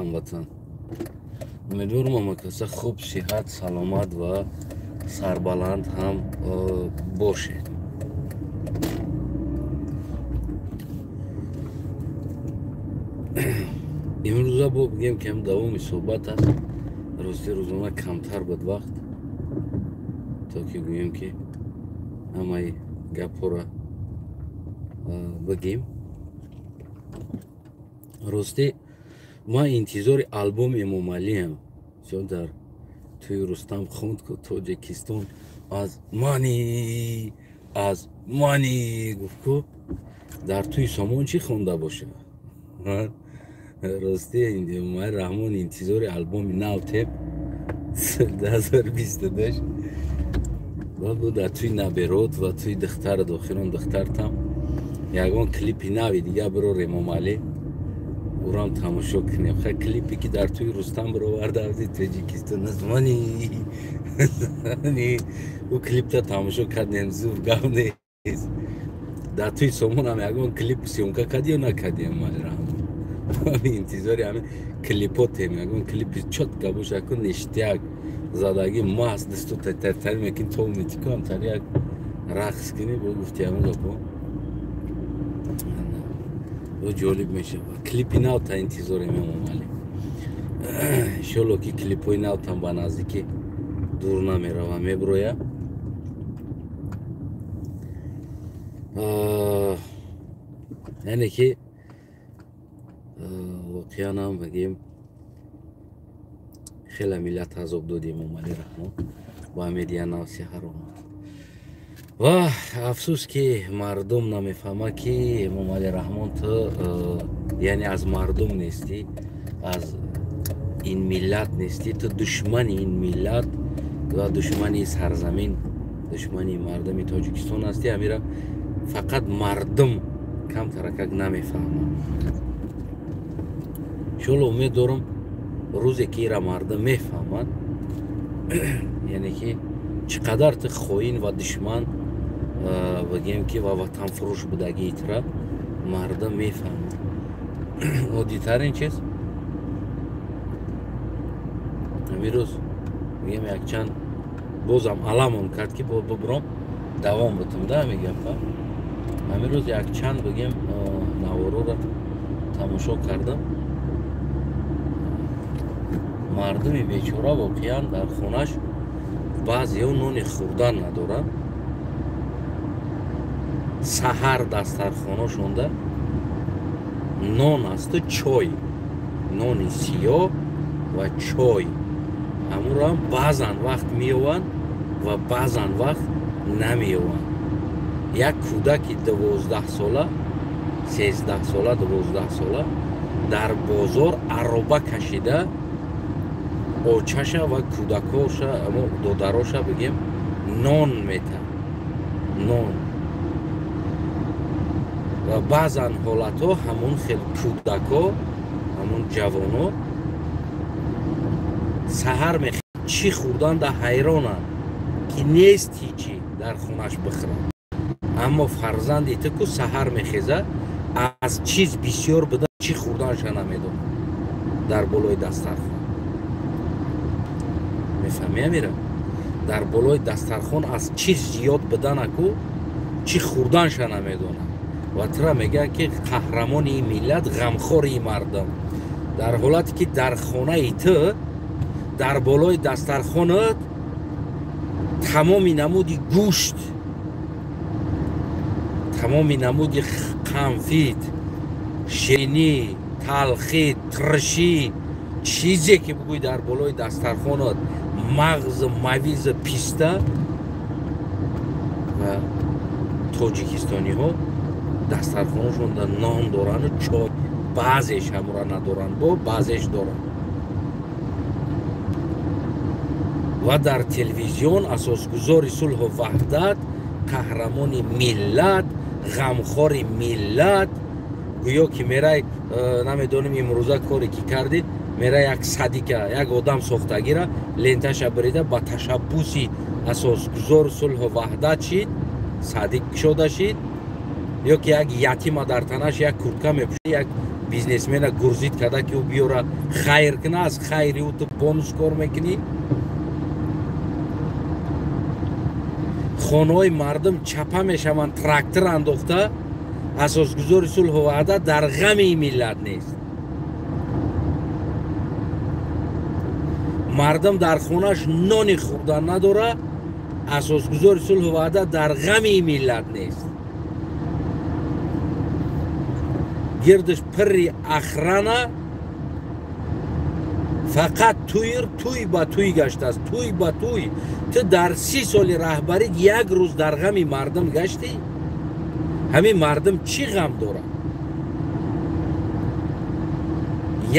ҳамватан? Умедворам ҳама каса хуб, сиҳат, саломат ва сарбаланд ҳам бошед. Имрӯза бо бигем ки ҳам давоми суҳбат аст. Рости рӯзона камтар буд вақт, то ки гӯем ки ҳамаи гапҳоро бигем. Рости ман интизори албоми Эмомалиам. Чун дар тӯи Рустам хонд ку Тоҷикистон аз мани, аз мани гуфт ку, дар тӯи Сомон чӣ хонда бошад? Рости Эмомалӣ Раҳмон интизори албоми нав теб 2022 ва бу дар тӯи наберот ва тӯи духтарат, охирон духтартам ягон клипи нави дига бирор Эмомалӣ, урам тамошо кунем. Ха, клипе ки дар тӯи Рустам бироварда буди Тоҷикистон аз мани, ӯ клипта тамошо кардем, зур гап нест. Дар тӯи Сомонам ягон клип съёмка кардӣ ё накардӣ, Эмомалӣ Раҳмон? Интизори ҳамин клипотем, ягон клипи чётко боша ку, ништяк задагӣ маст дасту тартари мекунӣ, то метикам тари як рақс кунӣ, бо гуфти ҳамин гапо бо ҷолиб мешавад. Клипи нав та интизорем, Эмомалӣ. Иншолло ки клипҳои навтам ба наздикӣ дур намерава, меброя. Яъне ки воқеан ҳам бигем, хеле миллат азоб доди, Эмомалӣ Раҳмон, ба медиа навси ҳаром. Ва афсӯс ки мардум намефаҳмад ки Эмомалӣ Раҳмон ту яъне аз мардум нестӣ, аз ин миллат нестӣ, ту душмани ин миллат ва душмани сарзамин, душмани мардуми Тоҷикистон ҳастӣ. Ҳамира фақат мардум камтаракак намефаҳмад. Иншолло умед дорам, рӯзе ки ира мардум мефаҳмад, яъне ки чӣ қадар ту хоин ва душман бигем ки ва ватанфурӯш будагии тура мардум мефаҳмад. Оддитарин чиз, ҳамин рӯз бигем якчанд бозам аламон кард ки бибуром давом бутум да ҳамин гапа. Ҳамин рӯз якчанд бигем наворора тамошо кардам. Мардуми бечора воқеан дар хонаш баъзеҳо нони хӯрдан надоранд. Саҳар дастархонашонда нон асту чой, нони сиёҳ ва чой. Ҳамонро баъзан вақт меёванд ва баъзан вақт намеёванд. Як кӯдаки 12-сола, 13-сола, 12-сола дар бозор ароба кашида очаша ва кӯдакоша, додароша бигем, нон мета, нон. Ва баъзан ҳолатҳо ҳамон хел кӯдако, ҳамон ҷавоно саҳар чӣ хӯрданда ҳайронанд ки нест ҳичи дар хонаш бихӯрад. Аммо фарзанди ту ку саҳар мехеза, аз чиз бисёр буда чӣ хӯрданша намедонад дар болои дастархон. Мефаҳмӣ амира? Дар болои дастархон аз чиз зиёд буданаку чӣ хӯрданша намедонад. Ва тура мегӯянд ки қаҳрамони ин миллат, ғамхори ин мардум. Дар ҳолате ки дар хонаи ту дар болои дастархонат тамоми намуди гӯшт, тамоми намуди қанфит, ширинӣ, талхӣ, тиршӣ, чизе ки бигӯй дар болои дастархонат мағз, мавиз, писта, ва тоҷикистониҳо дастархонашонда нон дорану чой, баъзеш ҳамура надоранд, бо баъзеш доранд. Ва дар телевизион асосгузори сулҳу ваҳдат, қаҳрамони миллат, ғамхори миллат, гӯё ки мерай, намедонем имрӯза коре ки кардӣ, мера як садика, як одам сохтагира ленташа бирида ба ташаббуси асосгузори сулҳу ваҳдат шид, садик кушода шид, ё ки як ятима дар танаш як куртка мепӯшид, як Бизнесмена грузить карда, ки ӯ биёра хайр кина, аз хайри ӯ ту бонус кор мекунӣ. Хонаҳои мардум чапа мешаванд, трактор андохта. Асосгузори сулҳу ваҳдат дар ғами миллат нест. Мардум дар хонаш нони хӯрдан надора, асосгузори сулҳу ваҳдат дар ғами миллат нест. Гирдиш пирри охрана, фақат туйр туй ба туй гаштааст, туй ба туй. Ту дар 30 соли раҳбарӣ як рӯз дар ғами мардум гаштӣ? Ҳамин мардум чӣ ғам дорад?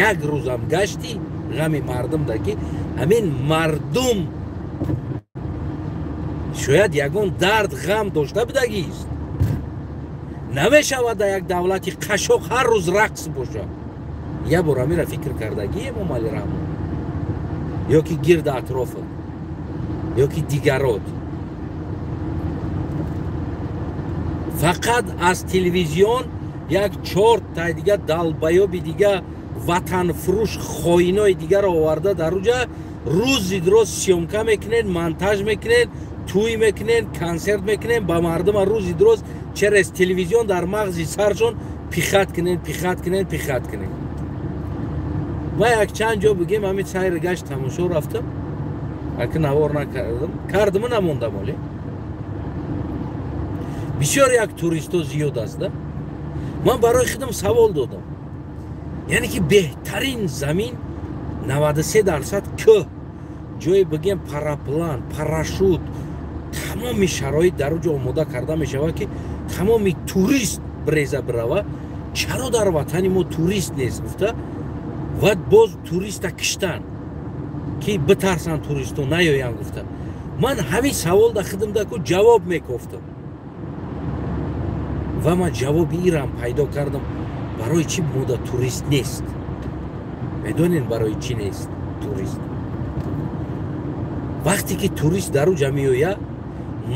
Як рӯзам гаштӣ ғами мардум да, ки ҳамин мардум шояд ягон дард ғам дошта будагист. Намешавад дар як давлати қашоқ ҳар рӯз рақс бошад. Як бор ҳаминро фикр кардагӣ Эмомалӣ Раҳмон, ё ки гирди атрофат, ё ки дигарот? Фақат аз телевизион як чор тай дига далбаёби дига, ватанфурӯш, хоинои дигарро оварда дар уҷа рӯзи дроз съёмка мекунед, монтаж мекунед, туй мекунед, консерт мекунед, ба мардума рӯзи дроз через телевизион дар мағзи саршон пихат кунед, пихат кунед, пихат кунед. Ма якчанд ҷо бигем, ҳамин сайри гашт тамошо рафтам, аки навор накардам, кардаму намондам. Оле бисёр як туристо зиёд аст да. Ман барои худам савол додам, яъне ки беҳтарин замин 93% кӯҳ, ҷое бигем параплан, парашют, тамоми шароит дар уҷо омода карда мешавад, ки тамоми турист бреза бирава. Чаро дар ватани мо турист нест гуфта, ва боз туриста киштан, ки битарсанд туристо наёянд гуфта. Ман ҳамин савол да худам даку ҷавоб мекофтам ва ман ҷавоби ирам пайдо кардам. Барои чӣ мода турист нест? Медонед барои чӣ нест турист? Вақте ки турист дар уҷа меояд,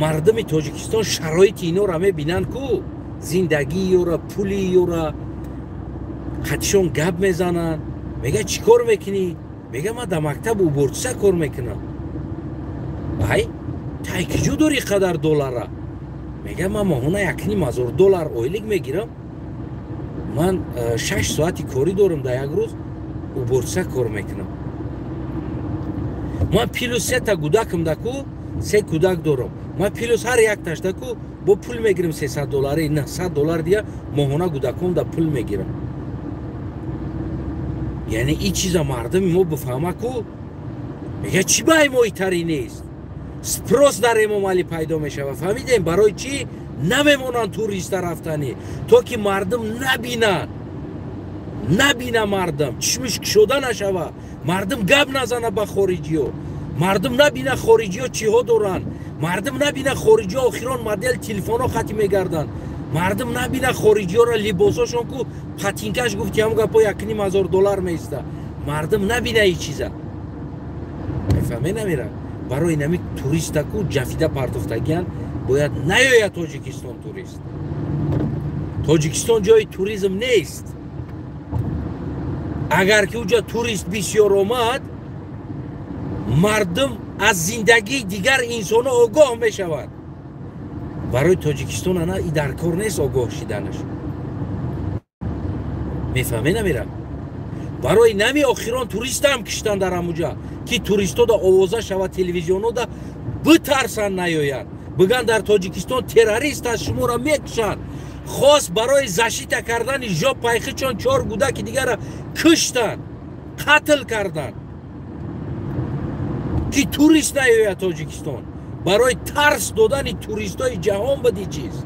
мардуми Тоҷикистон шароити инора мебинанд ку, зиндагии ёра, пули ёра, қатишон гап мезананд. Мега чӣ кор мекунӣ? Мега ман дар мактаб уборчиса кор мекунам. Ай, тай киҷо дорӣ қадар доллара? Мега ман моҳона 1,5 ҳазор доллар ойлик мегирам, ман 6 соати корӣ дорам, дар як рӯз уборчиса кор мекунам. Ман плюс сета кӯдакам даку, се кӯдак дорам, ман плюс ҳар якташ даку бо пул мегирам, 300 доллари, 900 доллар дия моҳона кӯдаком да пул мегирам. Яъне ин чиза мардуми мо бифаҳма ку, мега чӣ ба моитарӣ нест? Спрос дар Эмомалӣ пайдо мешавад. Фаҳмидем барои чӣ намемонанд туриста рафтанӣ? То ки мардум набинад, набина мардум, чишмиш кушода нашава, мардум гап назана ба хориҷиё, мардум набина хориҷиё чиҳо доранд, мардум набина хориҷиё охирон модел телефонҳо хати мегарданд, мардум набина хориҷиёро либосошон ку патинкаш гуфти ҳамон гапо 1,5 ҳазор доллар меиста, мардум набина ин чиза. Мефаҳме намера? Барои нами туриста ку ҷафида партофтагиян, бояд наёяд Тоҷикистон турист. Тоҷикистон ҷои туризм нест. Агар ки уҷа турист бисёр омад, мардум аз зиндагии дигар инсонҳо огоҳ мешавад. Барои Тоҷикистон ана и дар кор нест огоҳ шиданаш. Мефаҳме намера? Барои нами охирон туристам киштан дар ҳамуҷа, ки туристода овоза шавад, телевизионода битарсанд наёянд, бигӯянд дар Тоҷикистон террорист аст, шуморо мекушанд. Хос барои защита кардани жоб пайхичон чор кӯдаки дигара куштанд, қатл карданд, ки турист наёяд Тоҷикистон. Барои тарс додани туристои ҷаҳон буд ин чиз.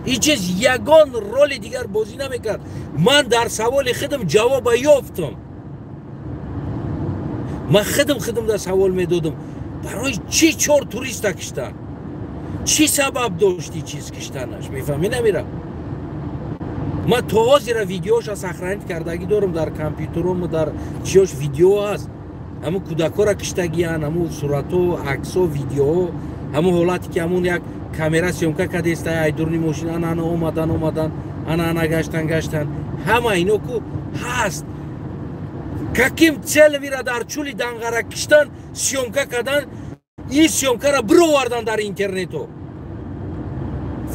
Ин чиз ягон роли дигар бозӣ намекард. Ман дар саволи худам ҷавоба ёфтам. Ман худам дар савол медодам, барои чӣ чор туриста киштанд? Чӣ сабаб дошт ин чиз киштанаш? Мефаҳмӣ намера? Ман то ҳозира видеоша сохранить кардагӣ дорам дар компютерому, дар чиёш видео ҳаст. Ҳамун кӯдакҳоро киштагиян, ҳамун суратҳо, аксҳо, видеоҳо, ҳамун ҳолате ки ҳамун як камера съёмка кардеста, ай дурни мошин ана ана омадан омадан, ана ана гаштан гаштан, Ҳама ино ку ҳаст. Каким целом ира дар чӯли Данғара киштан, съёмка кардан, ин съёмкара бировардан дар интернето?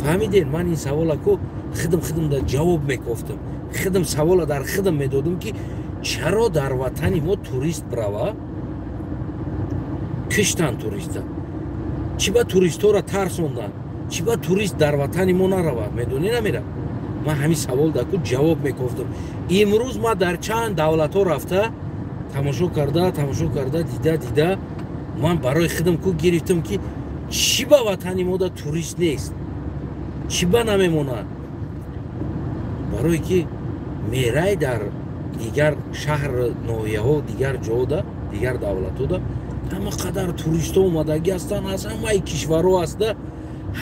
Фаҳмиден? Ман ин савола ку хидм дар ҷавоб мекофтам, хидм савола дар хидм медодам, ки чаро дар ватани мо турист брава, киштан туриста, чӣ ба туристҳоро тарсондан, чӣ ба турист дар ватани мо наравад? Медонӣ намера? Ман ҳамин савол дар ку ҷавоб мекофтам. Имрӯз ман дар чанд давлатҳо рафта, тамошо карда, дида, ман барои худам ку гирифтам, ки чӣ ба ватани мо да турист нест, чӣ ба намемонад? Барое ки мерай дар дигар шаҳр, ноҳияҳо, дигар ҷода, дигар давлатҳода ҳама қадар туристҳо омадагӣ ҳастанд, аз ҳамаи кишварҳо ҳаста,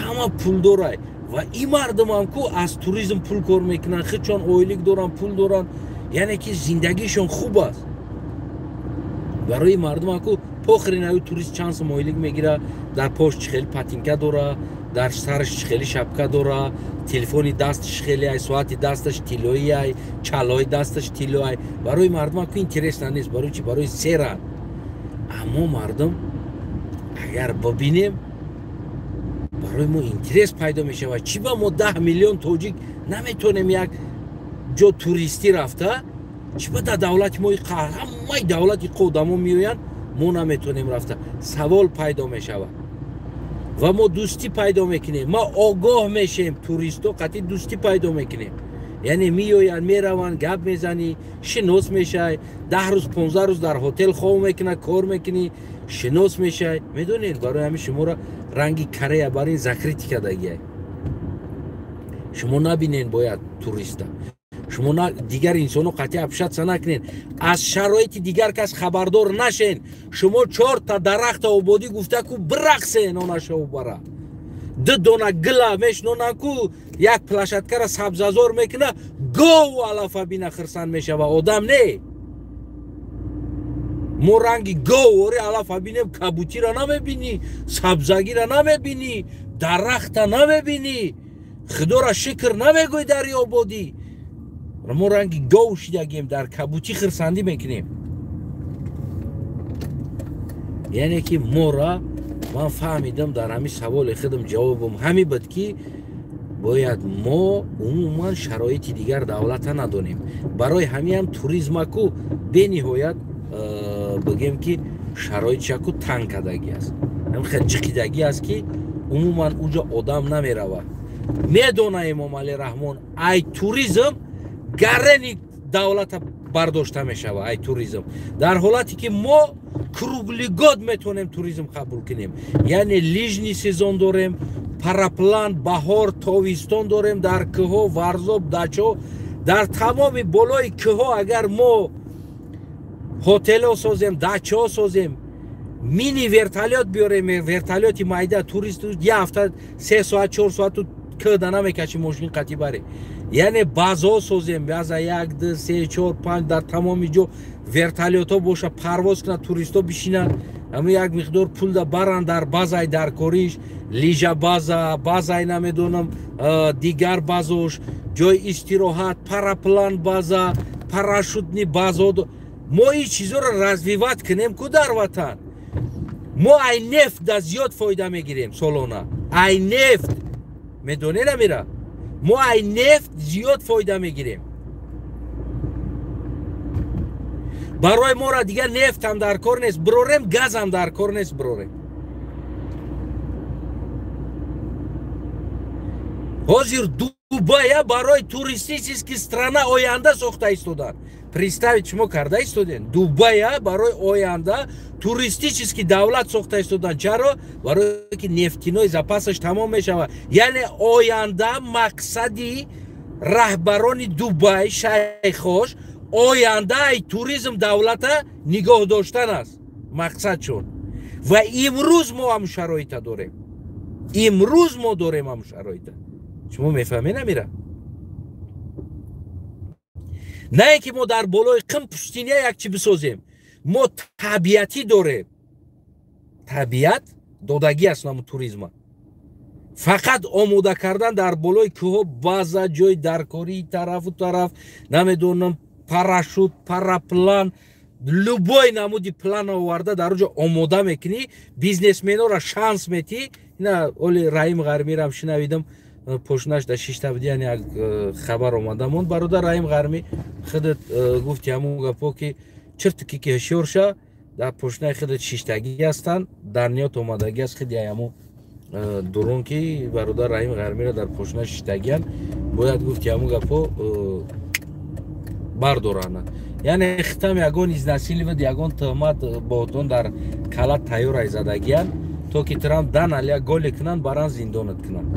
ҳама пулдорай. Ва ин мардумам ку аз туризм пул кор мекунанд, худшон ойлик доранд, пул доранд, яъне ки зиндагишон хуб аст. Барои мардумам ку похри нави турист чанд сум ойлик мегира, дар пош чӣ хели патинка дора, дар сараш чӣ хели шапка дора, телефони дасташ хеле ай, соати дасташ тиллоӣ ай, чалои дасташ тилло ай. Барои мардумам ку интересно нест. Барои чӣ? Барои серанд. Аммо мардум агар бибинем, барои мо интерес пайдо мешавад. Чӣ ба мо 10 миллион тоҷик наметонем як ҷо туристӣ рафта? Чӣ ба дар давлати мо ҳамаи давлати одамо меоянд, мо наметонем рафта? Савол пайдо мешавад ва мо дӯстӣ пайдо мекунем, ма огоҳ мешем, туристо қатъи дӯстӣ пайдо мекунем. Яъне меоянд, мераванд, гап мезанӣ, шинос мешай, 10 рӯз 15 рӯз дар ҳотел хоб мекуна, кор мекунӣ, шинос мешай. Медонед, барои ҳамин шуморо ранги Корея бар ин закрити кардагиай. Шумо набинен бояд туриста, шумо дигар инсоно қатъи общаться накунед, аз шароити дигар кас хабардор нашен. Шумо 4та дарахта ободӣ гуфта ку бирақсен, онашо бара 2 дона гила мешнонан ку, як площадкара сабзазор мекуна, гов алафа бина хирсанд мешава. Одам не, мо ранги гов ори алафа бинем, кабутира намебинӣ, сабзагира намебинӣ, дарахта намебинӣ, худора шукр намегӯй дар ободӣ. Мо ранги гов шидагем, дар кабутӣ хирсандӣ мекунем. Яъне ки мора ман фаҳмидам, дар ҳамин саволи худам ҷавобам ҳамин буд, ки бояд мо умуман шароити дигар давлата надонем. Барои ҳамин ҳам туризмаку бениҳоят бигем ки шароитшаку танг кардагӣ аст, ҳамин ҷиқидагӣ аст, ки умуман уҷо одам намеравад. Медона Эмомалӣ Раҳмон, ай туризм гарени давлата бардошта мешава, ай туризм. Дар ҳолате ки мо круглый год метавонем туризм қабул кунем, яъне лижний сезон дорем, параплан, баҳор, тобистон дорем, дар кӯҳо, Варзоб, дачо, дар тамоми болои кӯҳо агар мо ҳотелҳо созем, дачаҳо созем, мини вертолёт биёрем, вертолёти майда, турист як ҳафта 3 соат 4 соату кӯда намекаши мошин қатӣ баре. Яъне базаҳо созем, база 1 2 3 4 5 дар тамоми ҷо вертолётҳо боша, парвоз кунад, туристҳо бишинанд, ҳамин як миқдор пул да баранд дар базаи даркориш, лижа база, базаи намедонам дигар базош, ҷои истироҳат, параплан база, парашютни базо. Мо ин чизоро развивать кунем ку дар ватан. Мо ай нефт да зиёд фоида мегирем солона, ай нефт медонӣ намира, мо ай нефт зиёд фоида мегирем. Барои мора дигар нефтам дар кор нест, бирорем, газам дар кор нест, бирорем. Ҳозир Дубая барои туристический страна оянда сохта истоданд. Представить шумо карда истодем, Дубая барои оянда туристический давлат сохта истоданд. Чаро? Барое ки нефтинои запасаш тамом мешавад. Яъне оянда мақсади раҳбарони Дубай, шайхош, оянда ай туризм давлата нигоҳ доштан аст мақсадшон. Ва имрӯз мо ҳам шароита дорем, имрӯз мо дорем ҳам шароита. Шумо мефаҳмед намира? На ин ки мо дар болои қим пустиня як чӣ бисозем, мо табиатӣ дорем, табиат додагӣ аст наму туризма. Фақат омода кардан дар болои кӯҳҳо база, ҷои даркории тарафу тараф, намедонам, парашют, параплан, любой намуди план оварда дар оҷо омода мекунӣ, бизнесменора шанс метӣ. Ина оли Раим Ғармирам шинавидам, пошнаш да шишта буди, яъне як хабар омада монд. Бародар Раим Ғармӣ, худат гуфти ҳамун гапо, ки чиртуки ки ҳушёр ша, дар пошнаи худат шиштагӣ ҳастанд, дар ниёт омадагӣ аст. Худи ҳамун дурун ки бародар Раим Ғармиро дар пошна шиштагиян, бояд гуфти ҳамун гапо бардоранд. Яъне хитам ягон изнасиловать, ягон тӯҳмат боҳдон дар кала тайёр айзадагиян, то ки трам дан алия голе кунанд, баран зиндонат кунанд.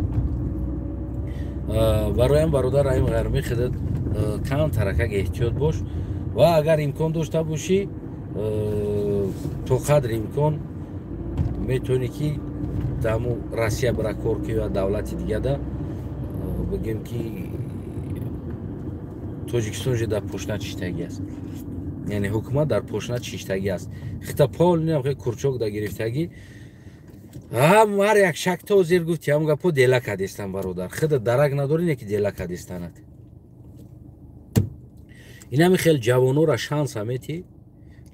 Бароям бародар Раим Ғармӣ, худат кам таракак эҳтиёт бош ва агар имкон дошта бошӣ, то қадри имкон метавонӣ ки даму Россия бара кор ки ё давлати дигада, бигем ки Тоҷикистон же дар пошна чиштагӣ аст, яъне ҳукумат дар пошна чиштагӣ аст. Хита полням хе курчок да гирифтагӣ. Ҳам ҳар як шакто зир гуфти ҳам гапо дела кадестан, бародар. Хида дарак надорӣ, не ки дела кадестанат. Инами хел ҷавонора шанса метӣ,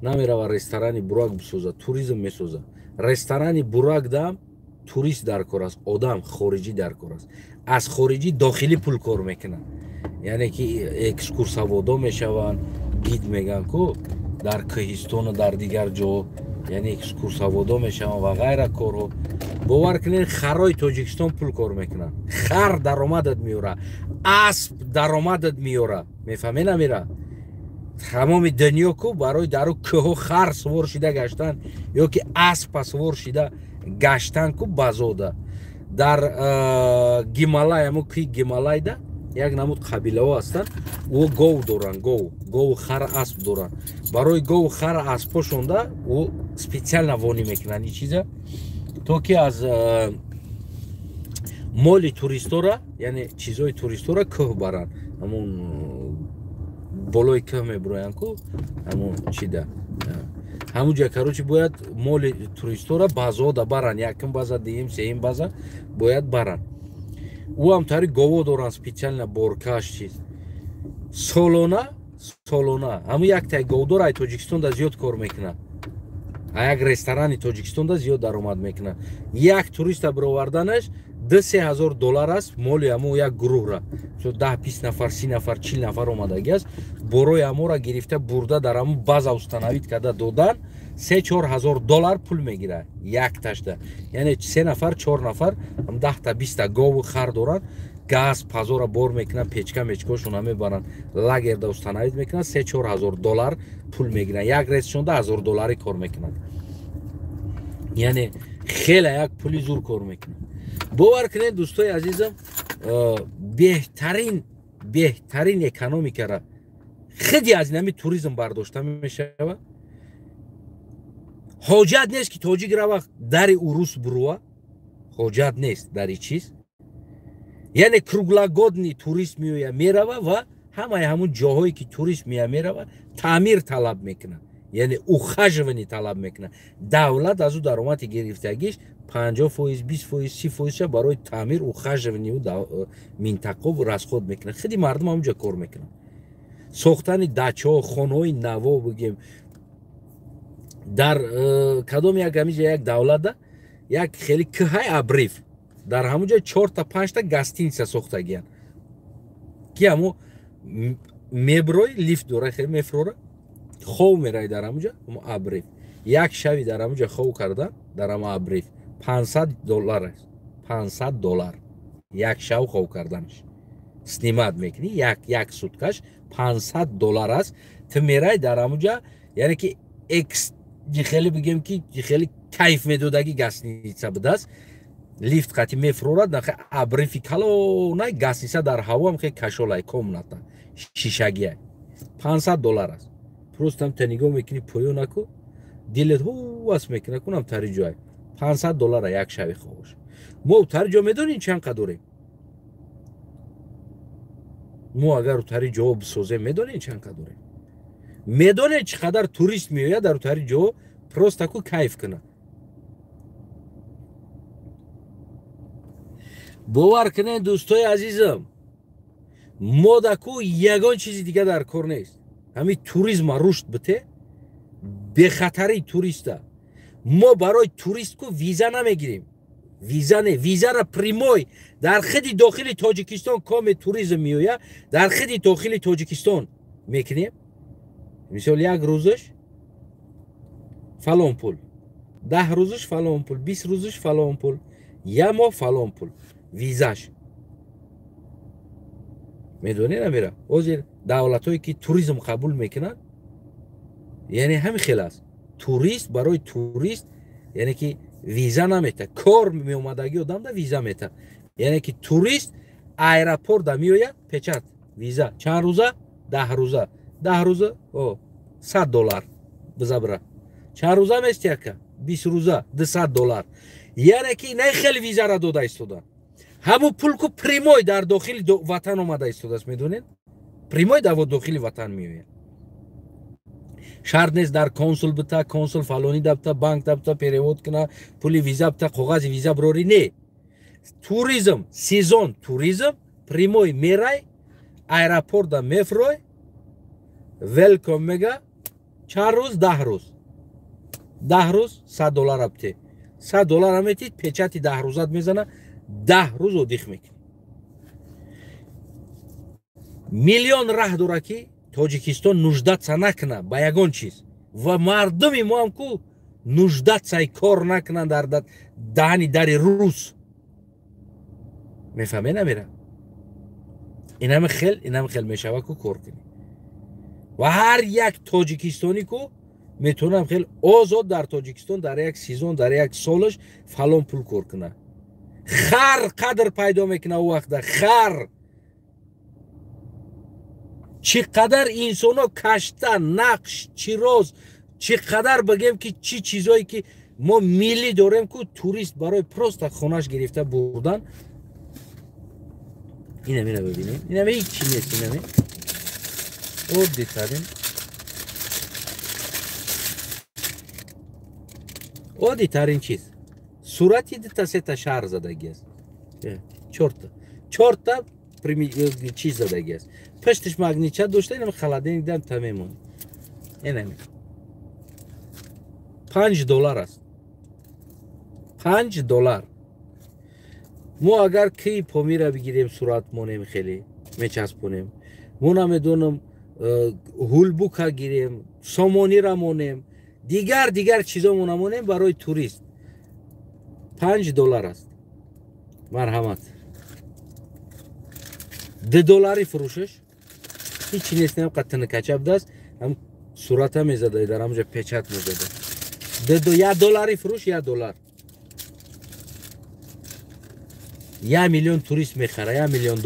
намерава ресторани бурак бисоза, туризм месоза. Ресторани бурак дам турист дар кор аст, одам хориҷӣ дар кор аст. Аз хориҷӣ дохилӣ пул кор мекунанд, яъне ки экскурсоводо мешаванд, гид мегӯянд ку дар кӯҳистону дар дигар ҷо, яъне экскурсоводо мешаванд ва ғайра корҳо. Бовар кунед, харои Тоҷикистон пул кор мекунанд. Хар даромадат меёра, асп даромадат меёра, мефаҳме намера? Тамоми дунё ку барои дару кӯҳо хар сувор шида гаштан ё ки аспа сувор шида гаштан ку базода. Дар Гималай, ҳамо кӯи Гималайда як намуд қабилаҳо ҳастанд, ӯ гов доранд, гову хар, асп доранд. Барои гову хар аспҳошонда ӯ специально вонӣ мекунанд ин чиза, то ки аз моли туристора, яъне чизҳои туристора кӯҳ баранд. Ҳамун болои кӯҳ мебуроянд ку, ҳамун чида, ҳамун ҷа, короче, бояд моли туристора базода баранд, якум база, дуюм, сеюм база бояд баранд. Ӯ ҳам тари гово доранд, специально боркаш чиз. Солона ҳамун яктай говдор ай Тоҷикистонда зиёд кор мекунад, а як ресторани Тоҷикистонда зиёд даромад мекунад. Як туриста бироварданаш 2-3 ҳазор доллар аст. Моли ҳамун як гурӯҳра, 10-20 нафар, 30 нафар, 40 нафар омадагӣ аст, борои ҳамора гирифта бурда дар ҳамун база установить карда додан 3-4 ҳазор доллар пул мегирад якташда. Яъне се нафар, чор нафар, 10-та, 20-та гову хар доранд, газ пазора бор мекунанд, печка мечкошона мебаранд, лагерда установить мекунанд, 3-4 ҳазор доллар пул мегиранд. Як рейсшонда 1000 долларӣ кор мекунанд, яъне хеле як пули зур кор мекунанд. Бовар кунед, дӯстои азизам, беҳтарин экономикара хиди аз инами туризм бардошта мешавад. Ҳоҷат нест ки тоҷик рава дари урус бурува, ҳоҷат нест дари чиз. Яъне круглогодный турист меоя, мерава ва ҳамаи ҳамун ҷоҳое ки турист мея мерава, таъмир талаб мекунад, яъне ухаживание талаб мекунад. Давлат аз ӯ даромади гирифтагиш 50%, 20%, 30%-ша барои таъмир, ухаживание минтақо расход мекунад. Хиди мардум ҳамунҷа кор мекунад, сохтани дачаҳо, хонаҳои наво. Бигем, дар кадом як ҳамиҷа як давлатда як хеле кӯҳай, обрыв, дар ҳамунҷа чорта, панҷта гостиница сохтагиянд, ки ҳамо меброй, лифт дора, хеле мефрора, хов мерай дар ҳамунҷа, ҳамо обрыв. Як шави дар ҳамунҷа хов кардан дар ҳамо обрыв 500 доллар аст, 500 доллар як шав хов карданаш. Снимать мекунӣ, як суткаш 500 доллар аст. Ту мерай дар ҳамунҷа, яъне ки экс хеле, бигем ки хеле кайф медодагӣ гостиница будааст. Лифт қати мефурорад, нахе обрыв и калонай, гостиница дар ҳаво, хе кашолай, комната шишагиай, 500 доллар аст. Просто та нигоҳ мекунӣ поёнаку, дилет ҳувас мекуна, кунам тари ҷой 500 доллара як шави ховош. Мо тари ҷо медонем чанд қа дорем. Мо агар тари ҷо бисозем, медонем чанд қа дорем? Медонед чӣ қадар турист меояд дар тари ҷо, просто ку кайф кунад? Бовар кунед, дӯстои азизам, мо даку ягон чизи дига дар кор нест. Ҳамин туризма рушд бите, бехатарии туриста. Мо барои турист ку виза намегирем. Виза не, визара прямой дар хиди дохили Тоҷикистон коме туризм меояд, дар хиди дохили Тоҷикистон мекунем. Мисол, як рӯзаш фалон пул, 10 рӯзаш фалон пул, 20 рӯзаш фалон пул, як моҳ фалон пул визаш. Медонӣ намера? Ҳозир давлатҳое ки туризм қабул мекунанд, яъне ҳамин хел аст. Турист барои турист, яъне ки виза намета. Кор меомадагӣ одамда виза мета. Яъне ки турист аэропорта меояд, печат виза чанд рӯза? 10 рӯза. 10 рӯза о $100 бизабра. Чанд рӯза мести ака? 20 рӯза $200. Яъне ки не хел визара дода истода. Ҳамун пул ку прямой дар дохили ватан омада истодааст, медонед? Прямой дар дохили ватан меояд. Шарт нест дар консул бита, консул фалонӣ дабта, банк дабта, перевод куна, пули виза бита, коғази виза бирорӣ. Не. Туризм, сезон туризм, прямой мерай, аэропорта мефрой, велком мега, чанд рӯз? 10 рӯз. 10 рӯз $100 бите. $100 метид, печати 10 рӯзат мезана, 10 рӯз одих мекунӣ. Миллион раҳ дора ки Тоҷикистон нуждатса накуна ба ягон чиз. Ва мардуми мо ҳам ку нуждатсаи кор накунанд дар даҳани дари рус. Мефаҳме намера? Инаме хел, инаме хел мешава ку кор кунӣ. Ва ҳар як тоҷикистонӣ ку метавонам хел озод дар Тоҷикистон дар як сезон, дар як солаш фалон пул кор куна. Хар қадр пайдо мекуна ӯ вақта, хар. Чӣ қадар инсоно кашта, нақш, чироз, чӣ қадар бигем ки чӣ чизое ки мо миллӣ дорем ку турист барои просто хонаш гирифта бурдан. Инамина бибинем. Инаме ҳеҷ чӣ нест, инаме. Оддитарин. Оддитарин чиз. Сурати дута сета шаҳр задагӣ аст. Чорта. Чорта чиз задагӣ аст. Паштиш магнитча дошта, инам холодильник дам та мемонад. Инаме. $5 аст. $5. Мо агар ки Помира бигирем, сурат монем, хеле мечаспонем. Мо намедонам ҳулбука гирем, сомонира монем, дигар дигар чизо мо намонем барои турист. $5 аст. Марҳамат. $2 фурӯшаш ҳеҷ нест, нем қад тинакача будааст, ҳам сурата мезада, дар ҳамонҷо печат мезада. $1 фурӯш, $1. 1 миллион турист мехара, $1 миллион.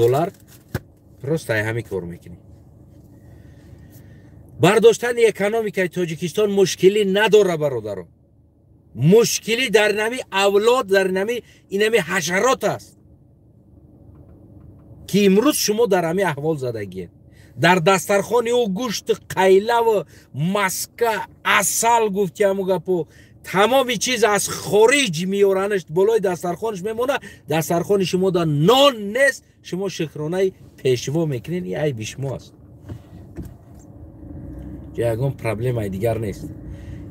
Просто ай ҳамин кор мекунӣ. Бардоштани экономикаи Тоҷикистон мушкилӣ надора, бародаро. Мушкилӣ дар нами авлод, дар нами инами ҳашарот аст ки имрӯз шумо дар ҳамин аҳвол задагиед. Дар дастархони ӯ гӯшти қайлаву маска, асал гуфти ҳаму гапо, тамоми чиз аз хориҷ меоранаш, болои дастархонаш мемона. Дастархони шумо да нон нест, шумо шукронаи пешво мекунед. Ин айби шумо аст. Ягон проблемаи дигар нест.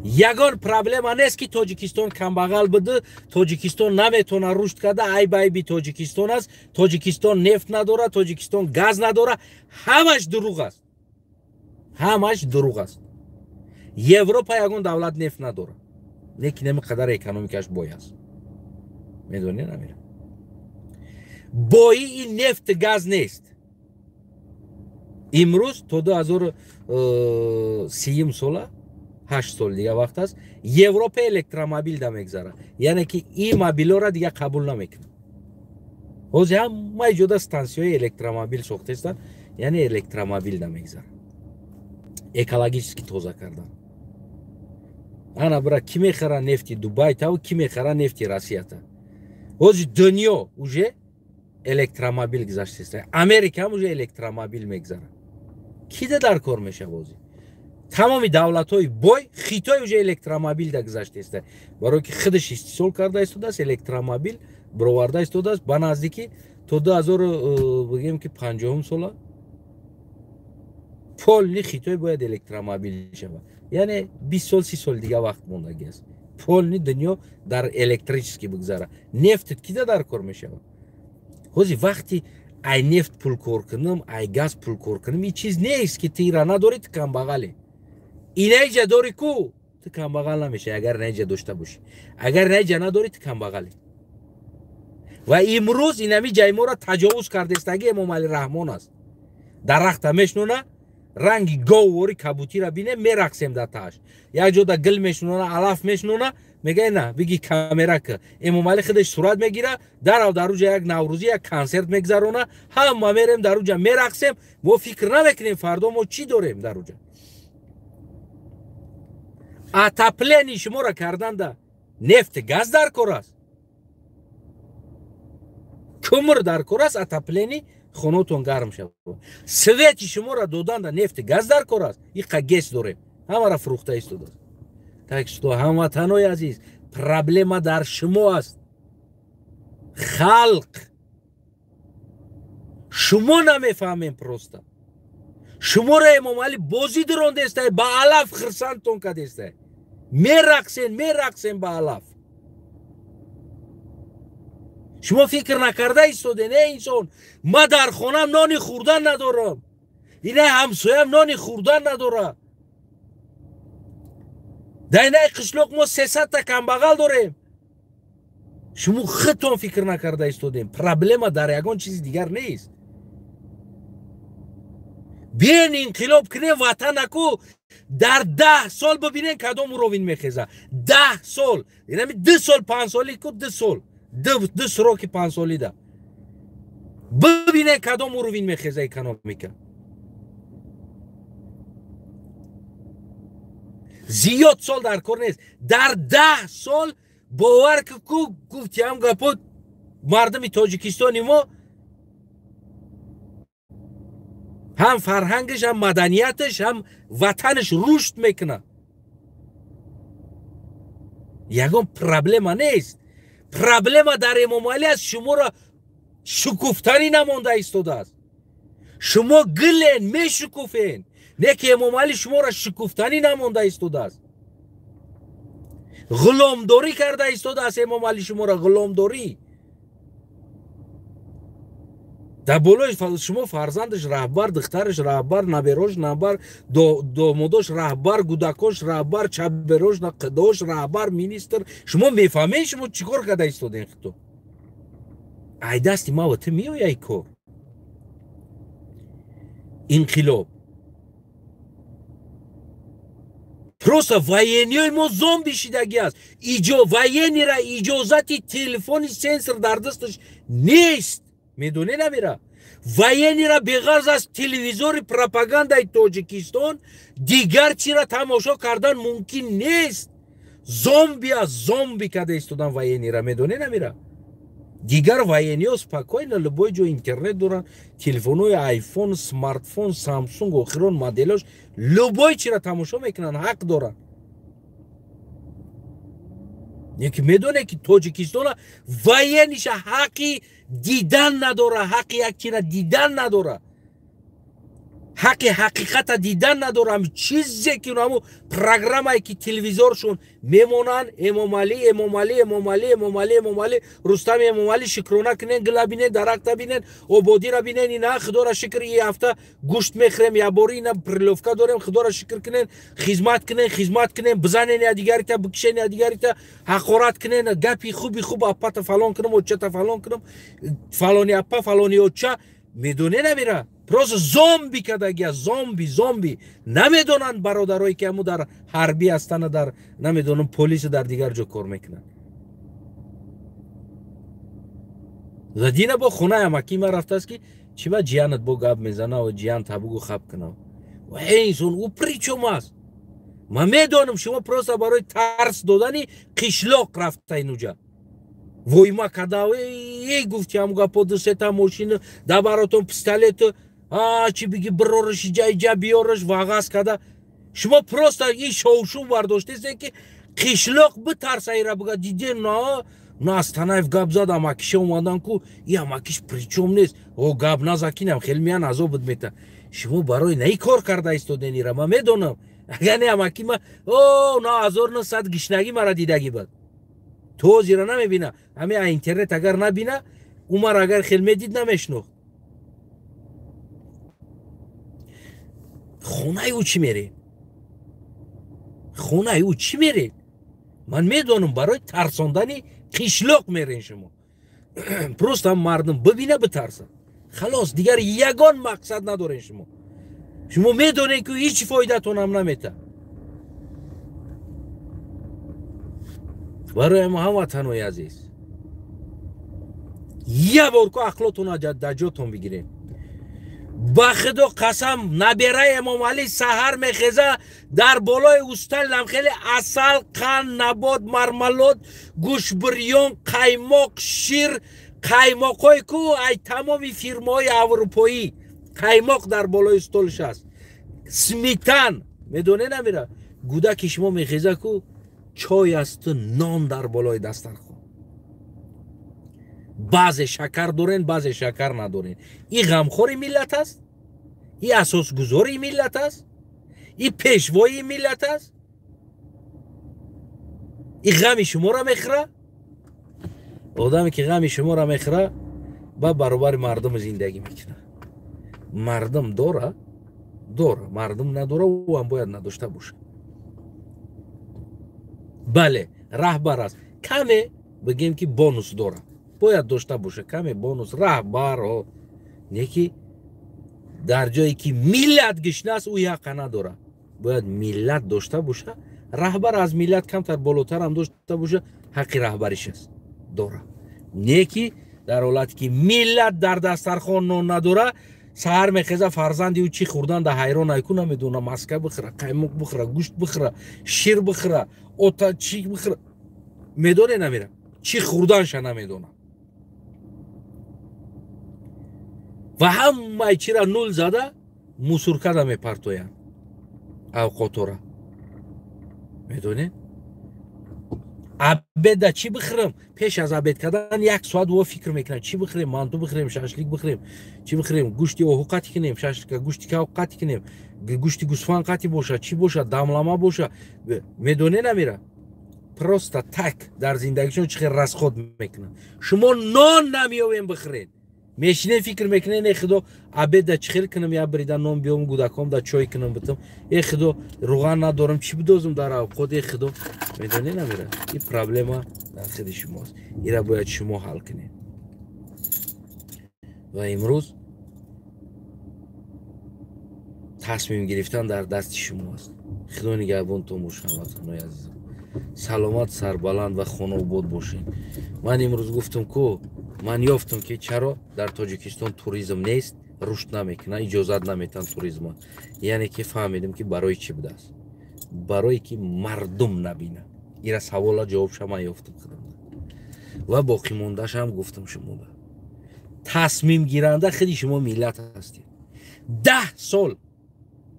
Ягон проблема нест ки Тоҷикистон камбағал буду, Тоҷикистон наметавона рушд карда, айб айби Тоҷикистон аст, Тоҷикистон нефт надора, Тоҷикистон газ надора. Ҳамаш дурӯғ аст. Ҳамаш дурӯғ аст. Европа ягон давлат нефт надора, лекин ҳамин қадар экономикаш бой аст. Медонӣ намера? Бои ин нефт газ нест. Имрӯз то 2030 сола, 8 сол дига вақт аст, Европа электромобил да мегзара. Яъне ки ин мобилҳоро дига қабул намекунад. Ҳозир ҳамаи ҷода стансияҳои электромобил сохтаистанд, яъне электромобил да мегзара. Экологически тоза кардан. Ана бира ки мехара нефти Дубайтаву ки мехара нефти Россията. Ҳозир дунё уже электромобил гузаштааст. Америка ҳам уже электромобил мегзара. Кида дар кор мешава ҳозир? Тамоми давлатҳои бой, Хитой уже электромобил да гузаштааст. Барои ки худаш истисол карда истодааст электромобил, бироварда истодааст. Ба наздикӣ то 2000 бигем ки 50 сола полный Хитой бояд электромобил шавад. Яъне 20 сол 30 сол дига вақт мондагӣ аст. Полный дунё дар электрический бигзара. Нефтит кида дар кор мешавад? Ҳози вақти ай нефт пул кор кунам, ай газ пул кор кунам, ин чиз нест ки тира надорӣ, ту камбағале. Инаиҷа дорӣ ку, ту камбағал намешавӣ агар инаиҷа дошта бошӣ. Агар инаиҷа надорӣ, ту камбағале. Ва имрӯз инами ҷай моро таҷовуз кардестаги Эмомалӣ Раҳмон аст. Дарахта мешнона, ранги говвори кабутира бине, мерақсем дар тааш. Як ҷода гил мешнона, алаф мешнона, мегӯяд на, биги камера ки. Эмомалӣ худаш сурат мегира, дарав дар уҷа як наврӯзӣ, як консерт мегзарона, ҳама мерем дар уҷа мерақсем, мо фикр намекунем фардо мо чӣ дорем дар уҷа. Отопление шуморо карданда нефт газ дар кор аст, кӯмр дар кор аст, отопление хонотон гарм шавад. Свети шуморо доданда нефт газ дар кор аст, иқа ГЭС дорем, ҳамаро фурӯхта истодааст. Так что ҳамватанои азиз, проблема дар шумо аст. Халқ шумо намефаҳмем просто. Шуморо Эмомалӣ бозӣ дирондестай, ба алаф хирсандтон кадестай. Мерақсен, мерақсен ба алаф. Шумо фикр накарда истоден, эй инсон, ма дар хонам нони хӯрдан надорам, ина ҳамсоям нони хӯрдан надорад. Дар инаи қишлоқ мо 300 та камбағал дорем. Шумо худтон фикр накарда истодем. Проблема дар ягон чизи дигар нест. Биен инқилоб кунем ватанаку, дар 10 сол бибинем кадом уровень мехеза. 10 сол, инами 2 сол 5 соли ку, 2 сол, ду сроки 5 солида бибинем кадом уровень мехеза экономика. Зиёд сол дар кор нест. Дар 10 сол бовар ку, гуфтиам гапо, мардуми Тоҷикистони мо ҳам фарҳангаш, ҳам маданияташ, ҳам ватанаш рушд мекунад. Ягон проблема нест. Проблема дар Эмомалӣ аст, шуморо шукуфтанӣ намонда истодааст. Шумо гилен, мешукуфен, не ки Эмомалӣ шуморо шукуфтанӣ намонда истодааст. Ғуломдорӣ карда истодааст Эмомалӣ шуморо, ғуломдорӣ. Дар болои шумо фарзандаш раҳбар, духтараш раҳбар, наберош раҳбар, домодош раҳбар, гудакош раҳбар, чаберош, қидош раҳбар, министр. Шумо мефаҳмед шумо чӣ кор карда истодем хито? Ай дасти ма ва ту меояй кор. Инқилоб. Просто военный ҳои мо зомби шидагӣ аст. Военный ра иҷозати телефони сенсор дар дасташ нест. Медонӣ намера? Военный ра беғарз аз телевизори пропагандаи Тоҷикистон дигар чиро тамошо кардан мумкин нест. Зомби аст, зомби карда истодан военный ра, медонӣ намера? Дигар военный ҳо спокойно любой ҷо интернет доранд, телефонҳои айфон, смартфон, самсунг, охирон моделош, любой чиро тамошо мекунанд, ҳақ доранд. Яки медоне ки Тоҷикистона военный ша ҳаққи дидан надора, ҳаққи як чира дидан надора, ҳаққи ҳақиқата дидан надора. Ҳами чизе ки ҳаму программае ки телевизоршон мемонанд, Эмомалӣ, Эмомалӣ, Эмомалӣ, Эмомалӣ, Эмомалӣ, Рустами Эмомалӣ, шукрона кунен, гила бинен, дарахта бинен, ободира бинен, ина худоро шукр, и ҳафта гӯшт мехӯрем, ябори ина приловка дорем, худоро шукр кунен, хизмат кунен, хизмат кунен, бизанен ядигарита, бикшен ядигарита, ҳақорат кунен, гапи хуби хуб, аппата фалон кунам, очата фалон кунам, фалони аппа, фалони оча. Медоне намера? Просто зомби кардагия, зомби, зомби. Намедонанд бародарое ки ҳаму дар ҳарбӣ ҳастанд, дар намедонам полиси, дар дигар ҷо кор мекунанд. Дина бо хонаи амакӣ ман рафтааст ки чӣ ба ҷиянат бо гап мезана ва ҷиян табугу хаб кунав. Эй инсон, ӯ при чём аст? Ман медонам, шумо просто барои тарс додани қишлоқ рафта инуҷа. Войма када, эй гуфти ҳаму гапо, ду сета мошина да баротон пистолету, а чи биги, бирораш иҷа, иҷа биёраш, вағаз када. Шумо просто ин шовшув бардоштесте ки қишлоқ битарса, ира бига, диден на На Астанаев гап зад, амакиша омадан ку, и амакиш причом нест. О гап назакинам, хел миян азобат мета. Шумо барои наи кор карда истоден ира, ман медонам. Агар не амаки ма, о, на 1900 гишнагӣ мара дидагӣ бад. То зира намебина. Ҳами а интернет агар набина, умар агар хел медид намешнохт. Хонаи ӯ чӣ меред? Хонаи ӯ чӣ меред? Ман медонам, барои тарсондани қишлоқ мерен шумо. Просто мардум бибина, битарса. Халос, дигар ягон мақсад надорен шумо. Шумо медонед, ки ҳеҷ фоидатонам намета. Барои мо ҳамватанои азиз, як бор ку ақлотонро дар ҷотон бигиред. Ба худо қасам, набераи Эмомалӣ саҳар мехеза, дар болои устал намхеле асал, қанд, набот, мармалод, гӯшбирён, қаймоқ, шир, қаймоқҳое ку ай тамоми фирмаҳои аврупоӣ қаймоқ дар болои столш аст, сметан, медоне намира. Гудаки шумо мехеза ку чой асту нон дар болои дастархон. Баъзе шакар дорен, баъзе шакар надорен. И ғамхори миллат аст, и асосгузори миллат аст, и пешвои миллат аст, и ғами шуморо мехӯра. Одаме ки ғами шуморо мехӯра, ба баробари мардум зиндагӣ мекунад. Мардум дора, дора, мардум надора, ӯ ҳам бояд надошта бошад. Бале, раҳбар аст, каме бигем ки бонус дора, бояд дошта боша, каме бонус раҳбар, не ки дар ҷое ки миллат гишна аст, ӯ ҳаққа надора. Бояд миллат дошта боша, раҳбар аз миллат камтар болотарам дошта боша, ҳаққи раҳбариш аст, дора. Не ки дар ҳолате ки миллат дар дастархон нон надора, саҳар мехеза, фарзанди ӯ чӣ хӯрдан да ҳайрон айку намедона, маска бихӯра, қаймоқ бихӯра, гӯшт бихӯра, шир бихӯра, ота чӣ бихӯра, медоне намера, чӣ хӯрданша намедона. Ва ҳамаи чира нул зада мусуркада мепартоянд авқотора. Медонед? Обеда чӣ бихӯрам? Пеш аз обед кардан як соат во фикр мекунам, чӣ бихӯрем, манту бихӯрем, шашлик бихӯрем, чӣ бихӯрем, гӯшти оҳу қатӣ кунем, шашлика гӯшти кав қатӣ кунем, гӯшти гӯсфанд қатӣ боша, чӣ боша, дамлама боша. Медоне намера? Просто так дар зиндагишон чӣ хел расход мекунанд. Шумо нон намеёвем бихӯред. Мешинем фикр мекунем, э худо, обеда чӣ хел кунам, я брида нон биём, гудаком да чой кунам битам, э худо, руған надорам, чӣ бидозум дар авқот, э худо. Медоне намера? Ин проблема дар худи шумост. Ира бояд шумо ҳал кунед. Ва имрӯз тасмим гирифтан дар дасти шумо аст. Худо нигаҳбонтон бошад, ҳамватанои азизам. Саломат, сарбаланд ва хонаобод бошед. Ман имрӯз гуфтам ку, ман ёфтам ки чаро дар Тоҷикистон туризм нест, рушд намекунад, иҷозат наметиҳанд туризма. Яъне ки фаҳмидем ки барои чӣ будааст. Барое ки мардум набинад. Ира савола ҷавобша ман ёфтам худам. Ва боқимондаашам гуфтам шумода. Тасмимгиранда худи шумо миллат ҳастед. 10 сол,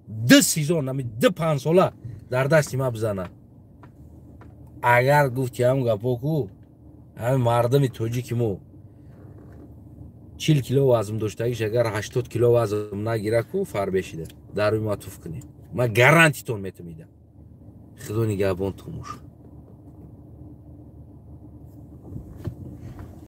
2 сезон, ами 2-5 сола дар дасти ма бизана. Агар гуфти ҳам гапо ку, ҳами мардуми тоҷики мо 40 кило вазм доштагиш агар 80 кило вазм нагира ку, фарбешида. Дар рӯи ма туф кунед. Ман гарантитон метам ида. Худо нигаҳбонтон бошад.